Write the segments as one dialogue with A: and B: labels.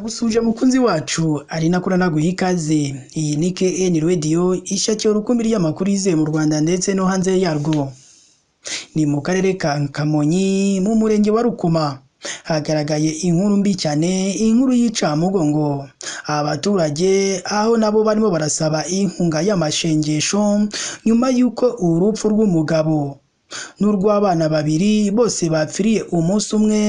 A: Ndagusuje mukunzi wacu, ari nako naguha ikaze. Iyi ni KN Radio, ishakiro rukumbi ry'amakuru yizewe mu Rwanda ndetse no hanze yarwo. Ni mu karere ka Kamonyi mu murenge wa Rukoma hagaragaye inkuru mbi cyane, inkuru y'icamugongo. Abaturage aho nabo barimo barasaba inkunga y'amashengesho nyuma y'uko urupfu rw'umugabo n'urw'abana babiri bose bapfiriye umunsi umwe,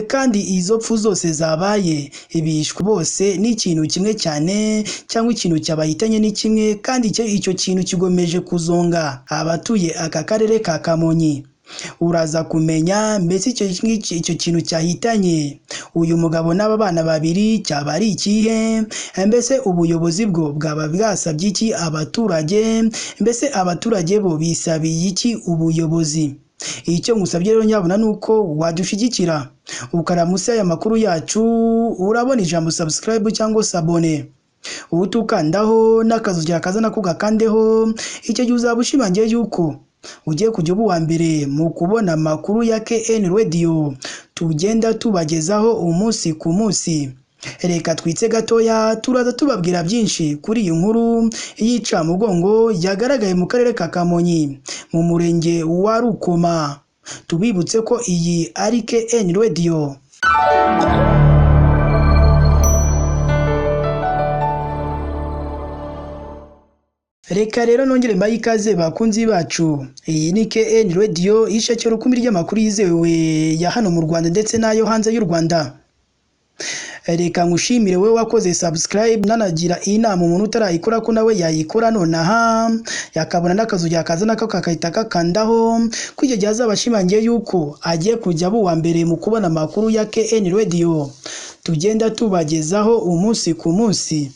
A: kandi izo pfu zose zabaye bishwe bose n'ikintu kimwe cyane, cyangwa ikintu cyabahitanye ni kimwe, kandi icyo kintu kigomeje kuzonga abatuye aka karere ka Kamonyi. Uraza kumenya mbese icyo kintu cyahitanye uyu mugabo n'aba bana babiri cyaba ari ikihe? Mbese ubuyobozi bwo bwaba bwasabye iki abaturage? Mbese abaturage bo bisabiye iki ubuyobozi? Icyo ngusabye rero nyabuna ni uko wadushyigikira ukaramusa aya makuru yacu, urabona ijambo subscribe cyangwa s'abonner, utukandaho n'akazu kaza nako gakandeho. Icyo gihe uzaba ushimangiye yuko ugiye kujya uba uwa mbere mu kubona amakuru ya KN Radio tugenda tubagezaho umunsi ku munsi. Reka twitse gatoya, turaza tubabwira byinshi kuri iyi nkuru y'icamugongo yagaragaye mu karere ka Kamonyi mu murenge wa Rukoma. Tubibutse ko iyi ari KN Radio. Reka rero nongere mbahe ikaze bakunzi bacu. Iyi ni KN Radio, ishakiro rukumbi ry'amakuru yizewe ya hano mu Rwanda ndetse n'ayo hanze y'u Rwanda. Reka ngushimire wowe wakoze subscribe, nanagira inama umuntu utarayikora ko nawe yayikora nonaha, yakabona n'akazu yakaza nako kakahita kakandaho, ko icyo gihe azaba ashimangiye yuko agiye kujya aba uwa mbere mu kubona amakuru ya KN Radio tugenda tubagezaho umunsi ku munsi.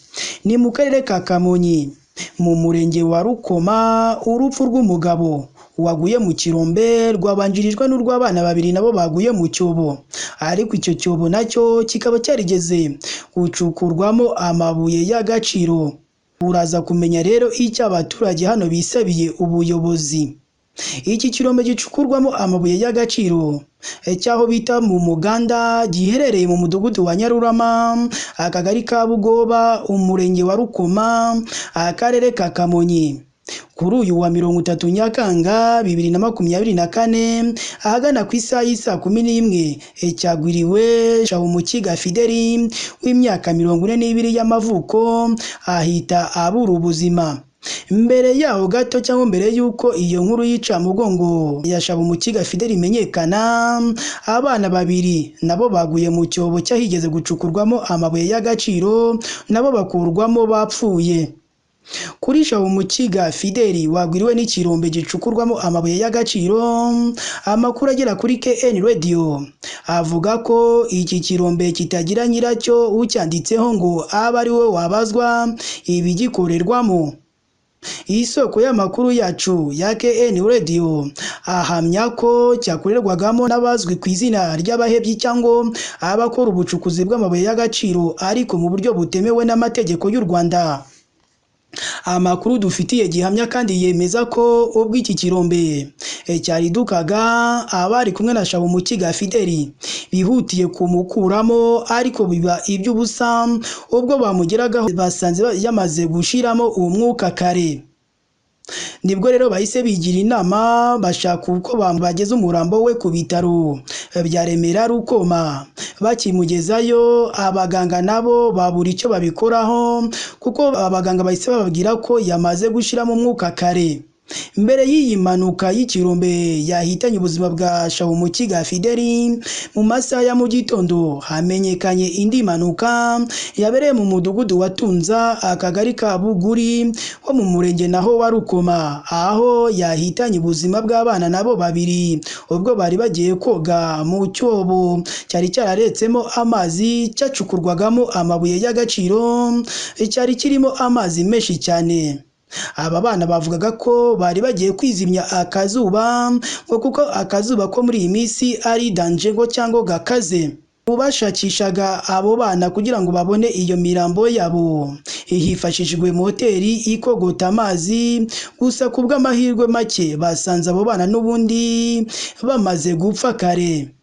A: Ni mu karere ka Kamonyi mu murenge wa Rukoma, urupfu rw'umugabo waguye mu kirombe rwabanjirijwe n'urw'abana babiri nabo baguye mu cyobo, ariko icyo cyobo nacyo kikaba cyarigeze gucukurwamo amabuye y'agaciro. Uraza kumenya rero icyo abaturage hano bisabiye ubuyobozi. Iki kirombe gicukurwamo amabuye y'agaciro cy'aho bita mu Muganda giherereye mu mudugudu wa Nyarurama, akagari ka Bugoba, umurenge wa Rukoma, akarere ka Kamonyi. Kuri uyu wa 30 Nyakanga 2024 ahagana ku isaha y'isa 11 cyagwiriwe Shawumukiga Fideli w'imyaka 42 y'amavuko ahita abura ubuzima. Mbere yaho gato cyangwa mbere y'uko iyo nkuru y'icamugongo ya Shabumukiga Fideli imenyekana, abana babiri nabo baguye mu cyobo cyahigeze gucukurwamo amabuye y'agaciro, nabo bakurwamo bapfuye. Kuri Shabumukiga Fideli wagwiriwe n'ikirombe gicukurwamo amabuye y'agaciro, amakuru agera kuri KN Radio avuga ko iki kirombe kitagira nyiracyo ucyanditseho ngo abe ari we wabazwa ibigikorerwamo. Isoko y'amakuru yacu ya KN Radio ahamya ko cyakorerwagamo n'abazwi ku izina ry'abahebyi cyangwa abakora ubucukuzi bw'amabuye y'agaciro ariko mu buryo butemewe n'amategeko y'u Rwanda. Amakuru dufitiye gihamya kandi yemeza ko ubwo iki kirombe cyaridukaga abari kumwe na Shabumukiga Fideli bihutiye kumukuramo, ariko biba iby'ubusa. Ubwo bamugeragaho basanze yamaze gushiramo umwuka kare. Nibwo rero bahise bigira inama bashaka uko bageza umurambo we ku bitaro bya Remera Rukoma. Bakimugezayo abaganga nabo babura icyo babikoraho, kuko abaganga bahise bababwira ko yamaze gushiramo umwuka kare. Mbere y'iyi mpanuka y'ikirombe yahitanye ubuzima bwa Shabumukiga Fideli, mu masaha ya mu gitondo hamenyekanye indi mpanuka yabereye mu mudugudu wa Tunza, akagari ka Buguri ho mu murenge naho wa Rukoma, aho yahitanye ubuzima bw'abana nabo babiri ubwo bari bagiye koga mu cyobo cyari cyararetsemo amazi cyacukurwagamo amabuye y'agaciro, cyari kirimo amazi menshi cyane. Aba bana bavugaga ko bari bagiye kwizimya akazuba, ngo kuko akazuba ko muri iyi minsi ari danger ngo cyangwa gakaze. Bashakishaga abo bana kugira ngo babone iyo mirambo yabo hifashishijwe moteri ikogota amazi, gusa ku bw'amahirwe make basanze abo bana n'ubundi bamaze gupfa kare.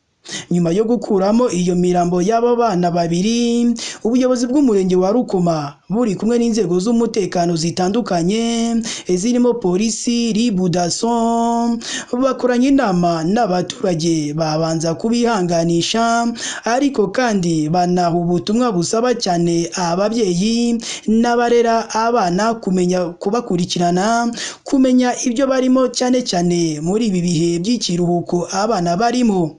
A: Nyuma yo gukuramo iyo mirambo y'aba bana babiri, ubuyobozi bw'umurenge wa Rukoma buri kumwe n'inzego z'umutekano zitandukanye zirimo polisi, RIB, DASSO, bakoranye inama n'abaturage babanza kubihanganisha, ariko kandi banaha ubutumwa busaba cyane ababyeyi n'abarera abana kumenya kubakurikirana, kumenya ibyo barimo cyane cyane muri ibi bihe by'ikiruhuko abana barimo.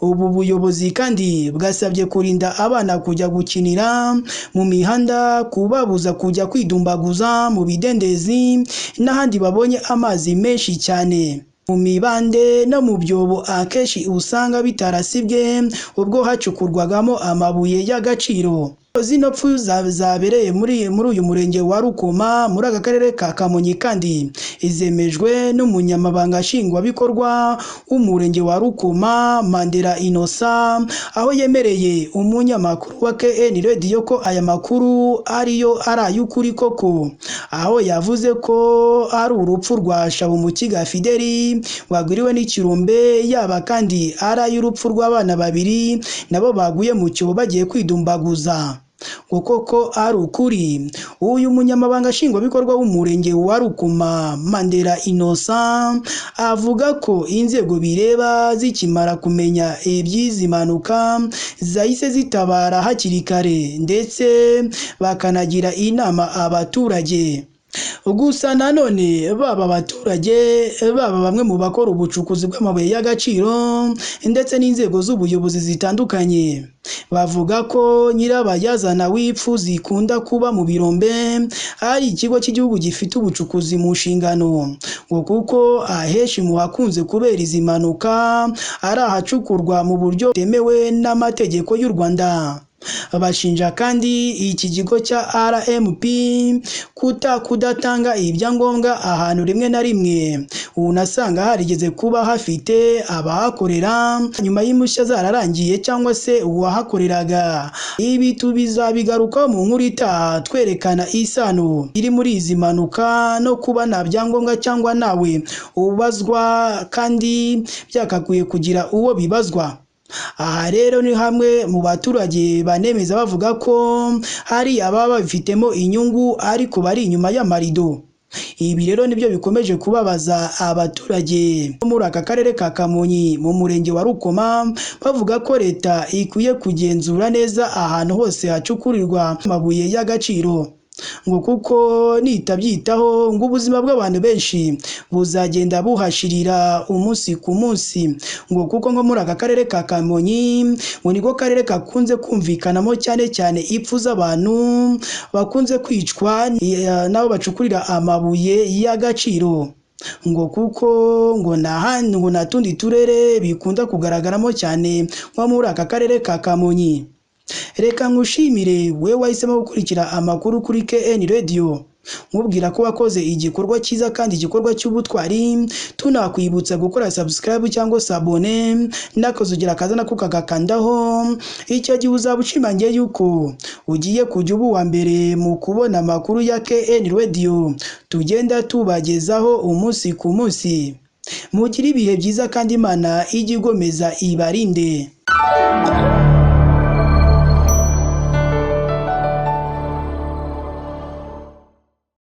A: Ubu buyobozi kandi bwasabye kurinda abana kujya gukinira mu mihanda, kubabuza kujya kwidumbaguza mu bidendezi n'ahandi babonye amazi menshi cyane, mu mibande no mu byobo akenshi usanga bitarasibwe ubwo hacukurwagamo amabuye y'agaciro. Zino pfu zabereye muri uyu murenge wa Rukoma muri aka karere ka Kamonyi kandi izemejwe n'umunyamabanga nshingwabikorwa w'umurenge wa Rukoma, Mandela Innocent, aho yemereye umunyamakuru wa KN Radio ko aya makuru ariyo ari ay'ukuri koko, aho yavuze ko ari urupfu rwa Shabumukiga Fideli wagwiriwe n'ikirombe, yaba kandi ari ay'urupfu rw'abana babiri nabo baguye mu cyobo bagiye kwidumbaguza. Ngo koko ari ukuri. Uyu munyamabanga nshingwabikorwa w'umurenge wa Rukoma, Mandela Innocent, avuga ko inzego bireba zikimara kumenya iby'izi mpanuka zahise zitabara hakiri kare, ndetse bakanagira inama abaturage. Gusa nanone baba abaturage, baba bamwe mu bakora ubucukuzi bw'amabuye y'agaciro ndetse n'inzego z'ubuyobozi zitandukanye, bavuga ko nyirabayazana w'ipfu zikunda kuba mu birombe ari ikigo cy'igihugu gifite ubucukuzi mu nshingano, ngo kuko ahenshi mu hakunze kubera izi mpanuka ari ahacukurwa mu buryo butemewe n'amategeko y'u Rwanda. Bashinja kandi iki kigo cya RMP kudatanga ibyangombwa ahantu rimwe na rimwe unasanga harigeze kuba hafite abahakorera nyuma y'impushya zararangiye cyangwa se uwahakoreraga. Ibi tubizabigarukaho mu nkuru itaha twerekana isano iri muri izi mpanuka no kuba nta byangombwa cyangwa nawe ubazwa kandi byakakwiye kugira uwo bibazwa. Aha rero ni hamwe mu baturage banemeza bavuga ko hari ababa babifitemo inyungu ariko bari inyuma y'amarido. Ibi rero nibyo bikomeje kubabaza abaturage muri aka karere ka Kamonyi mu murenge wa Rukoma, bavuga ko leta ikwiye kugenzura neza ahantu hose hacukurirwa amabuye y'agaciro, ngo kuko nitabyitaho ngo ubuzima bw'abantu benshi buzagenda buhashirira umunsi ku munsi, ngo kuko nko muri aka karere ka Kamonyi ngo niko karere kakunze kumvikanamo cyane cyane ipfu z'abantu bakunze kwicwa n'abo bacukurira amabuye y'agaciro, ngo kuko ngo nta ngo nta tundi turere bikunda kugaragaramo cyane nko muri aka karere ka Kamonyi. Reka nkushimire we wahisemo gukurikira amakuru kuri KN Radio, nkubwira ko wakoze igikorwa cyiza kandi igikorwa cy'ubutwari. Tunakwibutsa gukora subscribe cyangwa s'abonner n'akazogera kaza nako kagakandaho. Icyo gihe uzaba ushimangiye yuko ugiye kujya uba uwa mbere mu kubona amakuru ya KN Radio tugenda tubagezaho umunsi ku munsi. Mugire ibihe byiza kandi Imana ijye igomeza ibarinde.